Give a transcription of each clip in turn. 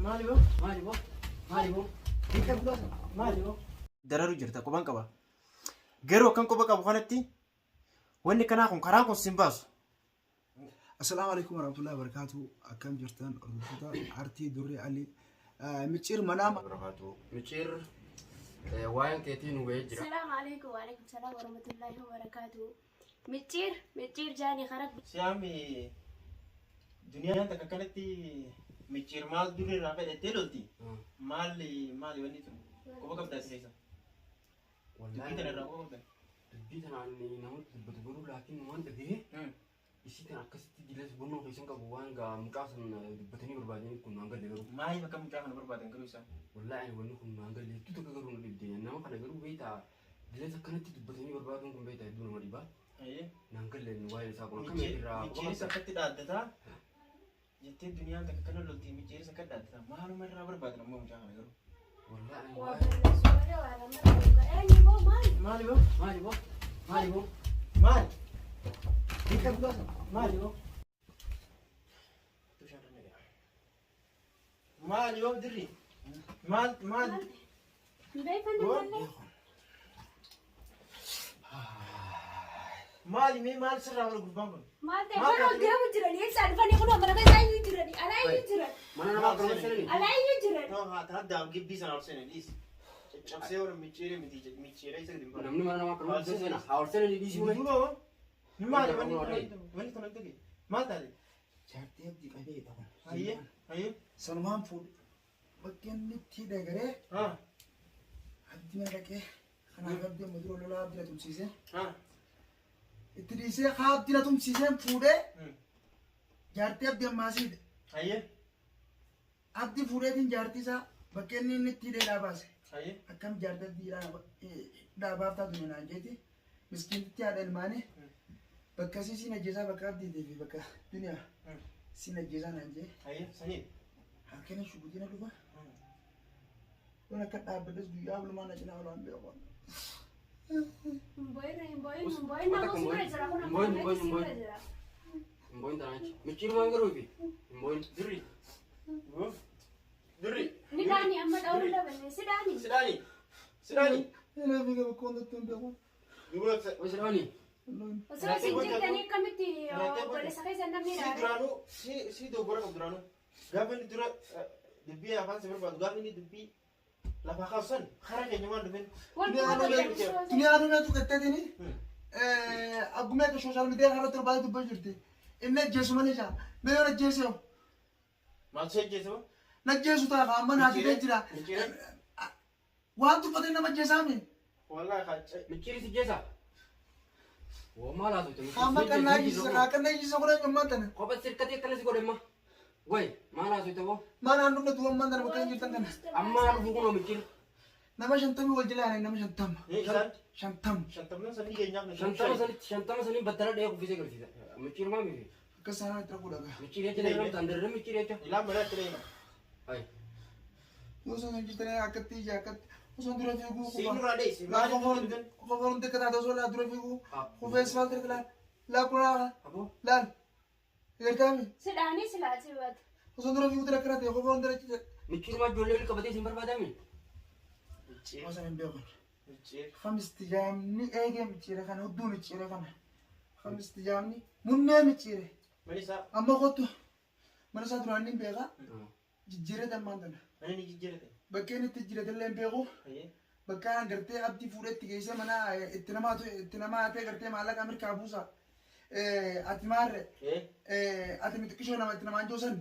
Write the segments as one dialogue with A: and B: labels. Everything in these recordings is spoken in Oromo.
A: Maali boo? Maali boo? Maali boo? Hiika dhugaa maali boo?
B: Dararu jirta quban qaba. Garuu akkan quba qabu kanatti wanni kanaa kun karaan kun sin baasu.
C: Assalaamu alaikum warahmatullahi wabarakatuh. Akkam jirtan hordoftoota artii durri Ali. Micciir manaa
A: Barakaatu. Micciir waa'een keetii nu ga'ee jira.
D: Salaamu alaikum wa alaikum salaam wa rahmatullahi wa barakatuh. Micciir micciir jaanii karaa
B: Siyaami duniyaan takka akkanatti micciir maal durri irraa fedhattee lolti. Maali maali wanni tun quba qabdaa si keessa. Dubbii tana irraa quba qabdaa.
A: Dubbii tanaan namoota dubbatu garuu laakiin waan dhaga'ee isii tan akkasitti dilas bonnoo keessan qabu waan gaa mucaa san dubbatanii barbaadanii kun naan galle garuu.
B: Maaliif akka mucaa kana barbaadan garuu isaan?
A: Wallaahi ani wanni kun naan galle hedduu takka garuu na dhibde nama kana garuu beektaa dilas akkanatti dubbatanii barbaaduun kun beektaa hedduu nama dhiba. Naan galle inni waa'ee isaa kun akkamitti irraa quba
B: Micciiris
A: qabda?
B: akkatti dhaaddataa jettee duniyaan takka kana lolti micciiris akka dhaaddataa maaluma irraa barbaadan ammoo mucaa kana garuu.
A: Wallaahi ani
D: waa
A: waa'ee
D: balleessu malee waa lama dhuga. Eenyu boo maali?
B: Maali boo?
A: Maali boo? Maali boo?
B: Maali? Hiika dhugaa maali boo? Maali boo dirri? Maal maal?
D: Hin beekan malee.
B: Maali mee maal sirraa wal gurbaan kun?
D: Maal ta'e bara ol deemu jiran eessaa dhufanii kunoo mana keessa iyyuu jiran alaa iyyuu jiran
A: Mana namaa akkanuma seenanii?
D: alaa iyyuu jiran.
B: No, haa ta'a daam gibbii sana ol seenee dhiisi. Caccabsee wal micciiree miti micciiree isa gadi hin baane.
A: Namni mana namaa akkanuma seena. Haa ol seenanii dhiisuu malee.
B: Duuba hoo? Maali wanni wanni tun hin Maal taate?
C: Jaartii abdii qabeedha kun.
B: Hayyee hayyee.
C: Sanumaan fuudhe. Bakki inni itti dagaree
B: Haa
C: abdii mana dhaqee kanaaf abdii amma dura lolaa abdii na tumsiisee
B: haa.
C: itti dhiisee haa abdii na tumsiiseen fuudhee jaartii abdii ammaa siidhe.
B: Hayyee
C: Abdii fuudheetiin jaartii isaa bakka inni inni itti hidhee baase.
B: hayyee.
C: Akkam jaartii abdii dhaabaaf taatu naan jeeti. Miskiintitti haadha ilmaanii bakka isii siin ajjeesaa bakka abdiitii fi bakka duniyaa siin ajjeesaa naan jee.
B: Hayyee sanii.
C: Halkan shugutiin dhufa. Waan akka dhaabbadhes guyyaa bulmaa na cinaa olaan beeku.
D: Hin boo'in hin boo'in hin boo'in nama sirra jira kun
A: Hin boo'in, hin boo'in, hin
D: sirra
A: boo'in.
D: jira.
A: Hin boo'in tanaa jechuudha. Micciirumaan garuu fi hin boo'in.
B: Dirri. Dirri.
D: Ni dhaani amma dha'uu dhabanne si dhaani.
B: Sidhaani. Sidhaani.
C: Inni fi gaba koondatti hin beeku.
B: Duuba
A: Way sidhaanii?
D: Osoo isin jirtanii akkamitti obboleessa keessa namni
B: Si
D: dhaane.
B: duraanuu si si dogoggora qabu duraanuu gaafa inni dura dubbii afaan si barbaadu gaafa inni dubbii lafaa kaasu san karaa keenya waan dhufeen.
D: Wal quba qabdan.
C: Duniyaa aduunyaa tuqatteetini akkuma akka sooshaal miidiyaa irratti barbaade dubbachuu jirti. Inni ajjeesu malee jaa. Mee yoo ajjeese hoo?
B: Maaltu si ajjeese hoo?
C: Na ajjeesu ta'a amma naa fidee jira.
B: Micciiree?
C: Waan tuffatee nama ajjeesaa mi?
B: Wallaahi kaacee.
A: Micciiri si jeesaa? Woo maal haasofte?
C: Amma qannaa iyyisa kaa qannaa iyyisa kun eenyummaa tana.
A: Kophatti sirkatee akkana si godhe amma. Way maal haasofte boo?
C: Maal aan dhufne du'a ammaan tana bakka hin jirtan kana.
A: Amma dhufu kunoo micciiri.
C: Nama 50 wal jala yaa'an nama 50.
B: Isaan
C: 50.
B: shantamnan sanii keenyaaf na
A: 50 sanitti 50 saniin battala dhahee kuffisee garsiisa. Micciiri maa mifi?
C: Akka isaanii itti rakuu dhagaa.
A: Micciiri jecha nama ta'an darbe micciiri jecha.
B: Ilaan malee itti deema.
A: Ay.
C: Yoo osoo hin jirtan akkatti ija akkatti osoo dura fiiguu
B: Si nurraa dheessi.
C: Laa kofoon xiqqa taate osoo laa dura fiiguu kufee asfaaltii irratti laal laa kunaa
A: Aboo.
C: laal egartaami
D: Si dhaani si laa si bata.
C: osoo dura fiiguu tira akkana ta'e kofoon dura cite.
A: Micciirumaa ijoollee waliin qabatee isin barbaadami.
B: Micciir.
C: Osoo hin beekan.
B: Micciir.
C: Kamisti jaamni eegee micciire kana hudduu micciire kana. Kamisti jaamni munnee micciire.
B: Mani isaa.
C: Amma kottu mana isaa duraan ni beeka jijjiirate ammaan tana.
B: Mana ni jijjiirate.
C: Bakkeen itti jijjiirate illee hin beeku.
B: Hayyee.
C: Bakka gartee abdii fuudhee itti geessee mana itti namaa itti namaa hatee gartee maallaqa Ameerikaa buusa. Ati maarre ati mitiqishoo nama itti namaan joosan.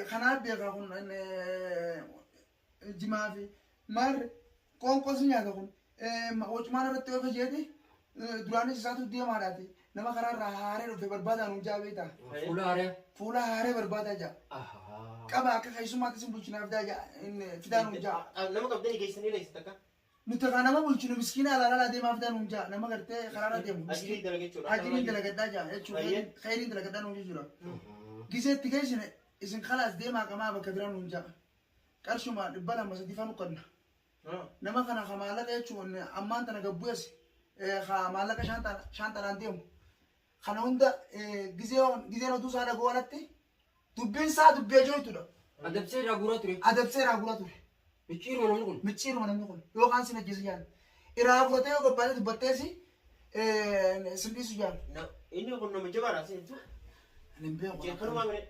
C: Kanaaf beekaa kun jimaa fi maarre qoonqoo si nyaata kun wacumaan irratti oofa jeeti duraanis isaatu deemaadhaati nama karaa irraa haaree dhufe barbaadaan hunjaa beektaa.
A: Fuula haaree.
C: Fuula haaree barbaadaa jaa. Qaba akka keessummaatti isin bulchinaaf fidaa jaa fidaan hunjaa.
B: Nama qabdanii geessanii dheessi takka.
C: Nuti kan nama bulchinu miskiina alaa alaa deemaa fidaan hunjaa nama gartee karaarra deemu.
B: Ajirii dalaga jechuudha.
C: Ajiriin dalagadhaa jaa jechuudha. Khayriin dalagadhaa nuun jechuudha. Gisee itti geessine isin kalaas deemaa qamaa bakka biraa nuun jaa. Qarshuma 200 3 faa nu kanna. Nama kana ka maallaqa jechuun ammaan tana gabbu'es ka maallaqa shaanxaadhaan deemu. Kana hunda gizeen oduu isaa dhaga'u alatti dubbiin isaa dubbii ajooytudha.
A: Adabsee irraa guuraa ture.
C: Adabsee irraa guuraa ture.
A: Micciiruma namni kun.
C: Micciiruma namni kun yookaan sin ajjeesa jaan. Irraa fudhatee yoo gabbaatee dubbatteesi sin dhiisu jaan.
B: Inni kun nama jabaadha seentu.
C: Ani hin beeku.
B: Micciir mire.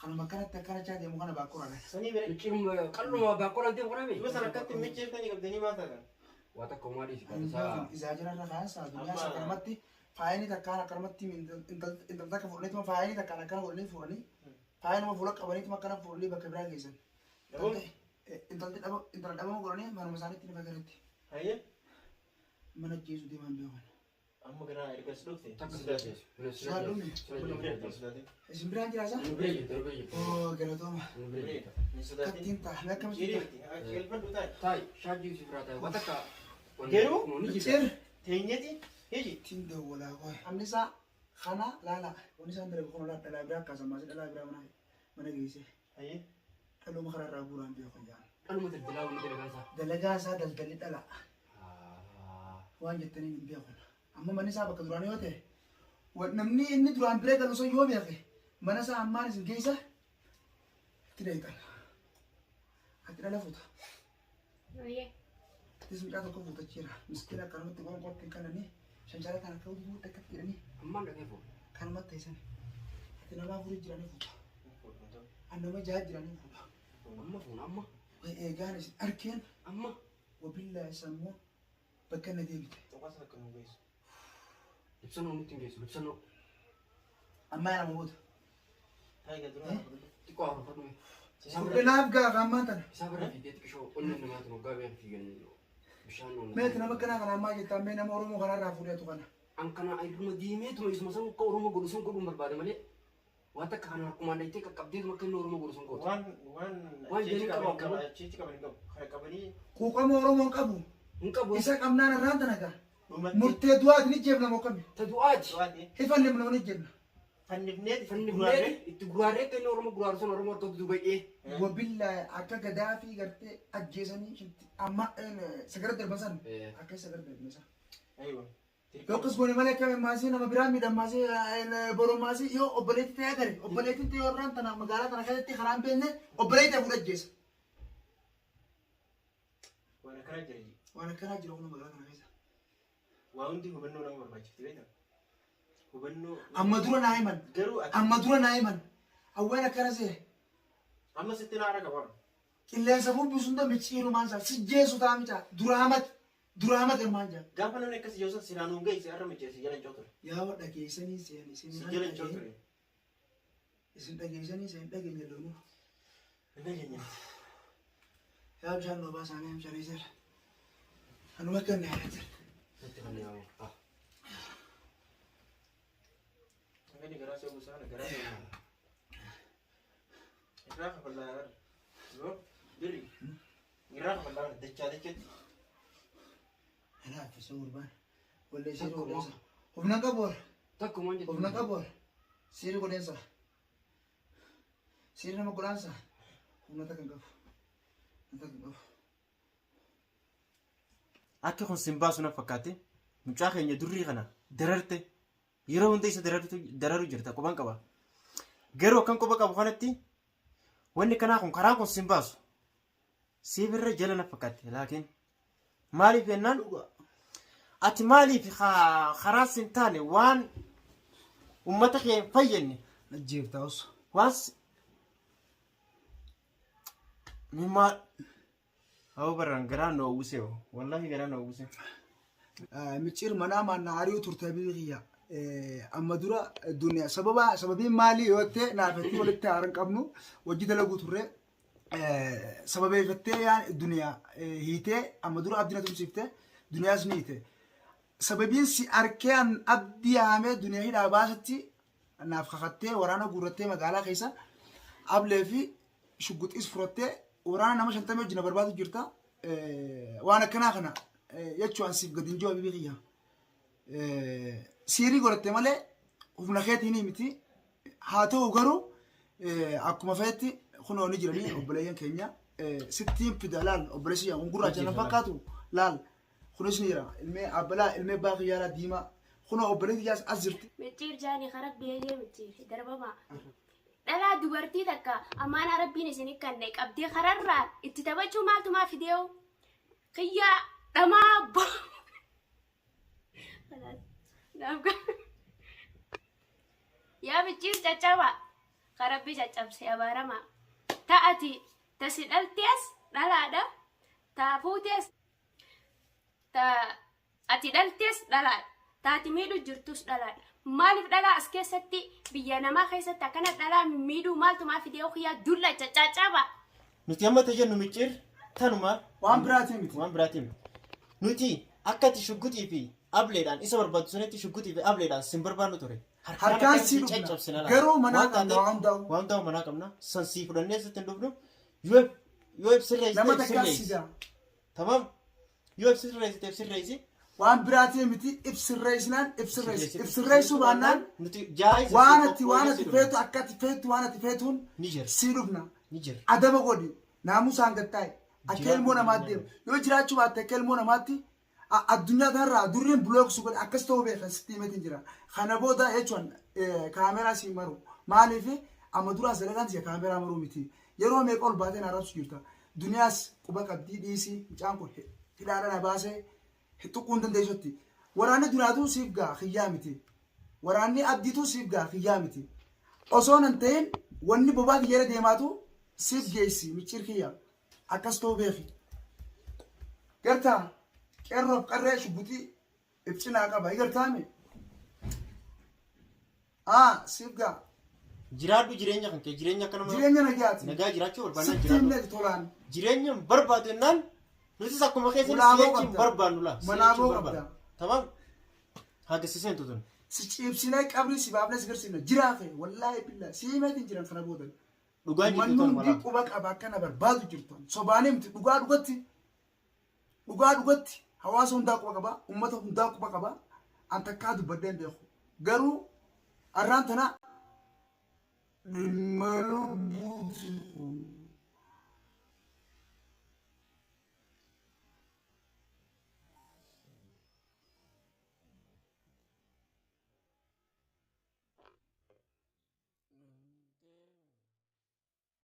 C: Kanuma akkanatti akkana chaa deemu kana baakkooraan.
B: Sanii mire.
A: Micciiruma qal'uma baakkooraan deemu kana
B: Duba sana
A: mee?
B: akkatti micciirtanii qabdanii maal taatan?
A: Waa takka homaa dhiisi
C: Ani hin
A: kaata
C: beeku. Isaa jirarra kaasaa duniyaa isaa akkanumatti faayini takkaan akkanumatti intal takka fuudhaniituma faayini takkaan akkana godhanii fuudhanii faayinuma fuula qabaniituma akkana fuudhanii bakka biraa geessan. Intalti intala dhabama godhanii manuma isaaniitti ni fagaratti.
B: Hayyee.
C: Mana jeesu deeman beekan.
B: Amma gara erga as dhufte.
A: Takka sodaateessu.
C: Sodaadhume. Isin biraan jiraasa?
A: Nu bira jirta, nu bira jirta.
C: Oo galatooma.
A: Nu bira jirta.
C: Kattiin ta'a. Mee akkamitti ta'a?
A: Taayi, shaajii si biraa taayi. Waa takka.
B: Garuu
A: ni jirta.
C: Micciir.
B: Teenyeti hiji.
C: Ittiin dawwalaa qoy. Amni isaa kana laala. Wanni isaan dalagu kun olaa dhalaa biraa akkasuma maasii dhalaa biraa mana mana geesse.
B: Hayyee.
C: Dhaluma karaa irraa guuraan beeku jaan.
A: Dhaluma daldalaa wanni dalagaa isaa.
C: Dalagaa isaa daldalli dhala. Waan jettaniin hin beeku. Amma manni isaa bakka duraanii yoo ta'e namni inni duraan bira galu sun yoo beeke mana isaa ammaan isin geessa itti dheeytan. Ati dhala fuuta.
D: Oye.
C: Atis mucaa tokko fuutachiira. Miskiina akkanumatti qoonqootti hin kannanii shanshala kana akka utuu akkatti jedhanii
A: Ammaan dhaqee fuudha.
C: kanumatti teessan. Ati nama afurii jiranii fuuta. Ani nama jaha jiranii fuuta.
A: Amma fuuna amma.
C: Way eegaan isin arkeen
A: Amma.
C: wabillaa sammuu bakka na deebite.
B: Tuqasa akka nu geessu.
A: Ibsannoo nutti hin geessu. Ibsannoo.
C: Ammaa nama goota.
B: Taayi gadura.
A: Xiqqoo hafuufadhume.
C: Qulqullinaaf gaafa ammaan tana.
A: Isaa bira fiigee xiqqishoo onneen namaatu waggaa beekan fiigan bishaan oolna.
C: Meeti nama akkanaa kana ammaa jettaa mee nama Oromoo kanaarraa fuudheetu kana.
A: An kana irruma deemeetuma isuma san akka Oromoo godhu sun godhuun barbaada malee waan takka kana harkumaan dhayitee qaqqabdeetuma akka inni Oromoo godhu sun gootu.
B: Waan waan
A: Waan jedhanii qabu
B: qaban achitti qaban hin qabu. Kana qabanii
C: Quuqama Oromoon qabu.
A: Hin qabu.
C: Isa qabnaan irraan tana gaa.
B: dhumatti
C: Murtee du'aati ni jeefna moo kami?
A: Ta du'aati.
B: du'aati.
C: Hifanne mana ni jeefna.
B: Fannifneeti.
A: Fannifneeti itti guraarree akka inni Oromoo guraaru sun Oromoo harka dudubaa'ee.
C: Wabillaa akka gadaa fi gartee ajjeesanii amma sagara darban san akka sagara darban san.
B: Aywa.
C: Yoo akkas goone malee akkami maasii nama biraa miidhan maasii boroo maasii yoo obboleetti ta'ee agare obboleettiin ta'ee warraan tana magaalaa tana keessatti karaan beekne obboleetti ta'e fuudha ajjeesa.
B: Waan akkanaa jira.
C: Waan akkanaa jira kun magaalaa tana keessa.
B: Waa hundi hubannoo nama barbaachifti beektaa? Hubannoo.
C: Amma dura naa himan.
B: Garuu ati
C: Amma dura naa himan. Hawween akkana see
B: amma sitti naa raga bara.
C: Qilleensa bubbisu hunda micciirumaan isaa si jeesu ta'a micaa duraamati duraamati ilmaan jaa.
B: Gaafa namni akkas ijoo san silaa nuun geesse har'a mijeesse jala hin ture.
C: Yaa wa dhageessanii seen isin
B: Si jala hin ture.
C: Isin dhageessanii seen dhageenya loonuu.
B: Hin dhageenye.
C: Yaa bishaan loo baasaa mee bishaan eessa Anuma kan na yaadata.
A: Natti kan yaa'u. Ah.
B: Gadi garaa seebu sana garaa seebu. Irraa kafalaa bara. Yoo birri. Irraa kafalaa bara dachaa dachatti.
C: Kanaaf isa gurbaan. Wallee seerri godheensa. Humna qabu warra.
A: Takkumaan jettu.
C: Humna qabu warra. Seerri godheensa. Seerri nama godhaansa. Humna takka hin qabu. Humna takka hin qabu.
B: Akka kun sin baasu na fakkaate mucaa keenya durrii kana dararte yeroo hunda isa dararu jirta quban qaba. Garuu akkan quba qabu kanatti wanni kanaa kun karaan kun sin baasu. Siif irra jala na fakkaate laakiin maaliif jennaan ati maaliif karaa sin taane waan ummata kee hin fayyadne
C: Ajjeeftaa osoo.
B: waan ni maal Hawwa barraan garaan na uwwise hoo wallahi garaan na uwwise.
C: Micciir manaa maanna hari'uu turte biyyi kiyya. Amma dura duniyaa sababa sababiin maalii yoo ta'e naafetti walitti haaran qabnu hojii dalaguu turre sababeeffattee yaa duniyaa hiitee amma dura abdii na tumsiifte duniyaas ni hiite. Sababiin si arkee an abdii haamee duniyaa hidhaa baasatti naaf kakattee waraana guurrattee magaalaa keessa ablee fi shugguxiis furattee waraana nama 50 wajjin na barbaadu jirta. Waan akkanaa kana jechuun siif gadi hin jiru habiibii kiyya. Siirii godhatte malee humna keetiin miti. Haa ta'u garuu akkuma feetti kunoo ni jiranii obboleeyyan keenya. Sittiin fida laal obboleessi kun gurraacha na fakkaatu laal kunis ni jira ilmee abbalaa ilmee baa kiyyaalaa diimaa kunoo obboleessi kiyyaas as jirti.
D: Micciir jaanii karaa biyya micciir darbamaa. Dhalaa dubartii takka amaanaa Rabbiin isin kanne qabdee kararraa itti taphachuu maaltumaa fideewu? Kiyyaa dhamaa bo. Yaa micciir caccabaa. Ka Rabbi caccabse abaaramaa. Ta ati ta si dhaltees dhalaadha. Ta fuutees ta ati dhaltees dhalaadha. Ta ati miidhu jirtus dhalaadha. Maaliif dhalaa as keessatti biyya namaa keessatti akkana dhalaa miidhuu maaltumaa fidee kiyyaa dullacha caccabaa.
B: Nuti amma tajaajillu micciir tanuma.
C: Waan biraatii miti.
B: Waan biraatii miti. Nuti akka ati shugguxii fi ableedhaan isa barbaaddu sanitti shugguxii fi ableedhaan sin barbaannu ture.
C: Harkaan sii dhufna. Garuu manaa qabna waan hundaa'u.
B: Waan hundaa'u manaa qabna. San sii fudhannee sitti hin dhufnu. Yoo sirreessite
C: Nama takkaa
B: sirreessi.
C: sigaa.
B: Tamam. Yoo sirreessite sirreessi.
C: Waan biraatii miti ibsirreessinaan ibsirreessi. Ibsirreessuu baannaan
B: Nuti jaayisa
C: waan ati waan ati feetu akka ati feetu waan ati feetuun
B: Ni jira.
C: sii dhufna.
B: Ni jira.
C: Adaba godhi. Naamusaan gattaa'e. Akka ilmoo namaatti deemu. Yoo jiraachuu baatte akka ilmoo namaatti addunyaa kanarraa durriin bulooksu godhe akkas ta'uu beeka sitti himeetiin jira. Kana booda jechuun kaameraa siin maru. Maaliif amma duraas dalagaan tiyya kaameraa maruu miti. Yeroo meeqa ol baatee na arrabsu jirta. Duniyaas quba qabdii dhiisii mucaan kun hidhaadha na baasee tuquu hin dandeessutti. Waraanni duraatuu siif ga'a kiyyaa miti. Waraanni abdiituu siif ga'a kiyyaa miti. Osoo nan ta'in wanni bobaa kiyya irra deemaatu siif geessi micciir kiyya. Akkas ta'uu beeki. Gartaa qeerroof qarree shugguxii if cinaa qaba. Gartaame. Aa siif ga'a.
B: Jiraadhu jireenya kan kee jireenya akka nama
C: Jireenya nagayaati.
B: nagaa jiraachuu barbaannaan
C: Sitti
B: jiraadhu.
C: himne tolaan.
B: Jireenya hin barbaadu jennaan nutis akkuma keessan
C: Ulaaboo
B: si'achi hin
C: qabda.
B: barbaannu laa.
C: Manaaboo qabda.
B: Tamam. Haga si seentu tun.
C: Si ciibsinee qabrii si baafnee si garsiifna. Jiraa kee wallaahi billaa si himeetiin jiran kana boodan.
B: Dhugaa jirtu
C: Manni
B: tun
C: hundi
B: walaa.
C: quba qaba akkana barbaadu jirtu. Sobaanii miti dhugaa dhugatti. Dhugaa dhugatti hawaasa hundaa quba qaba. Uummata hundaa quba qaba. An takkaa dubbadhee hin beeku. Garuu arraan tana dhimma lubbuuti.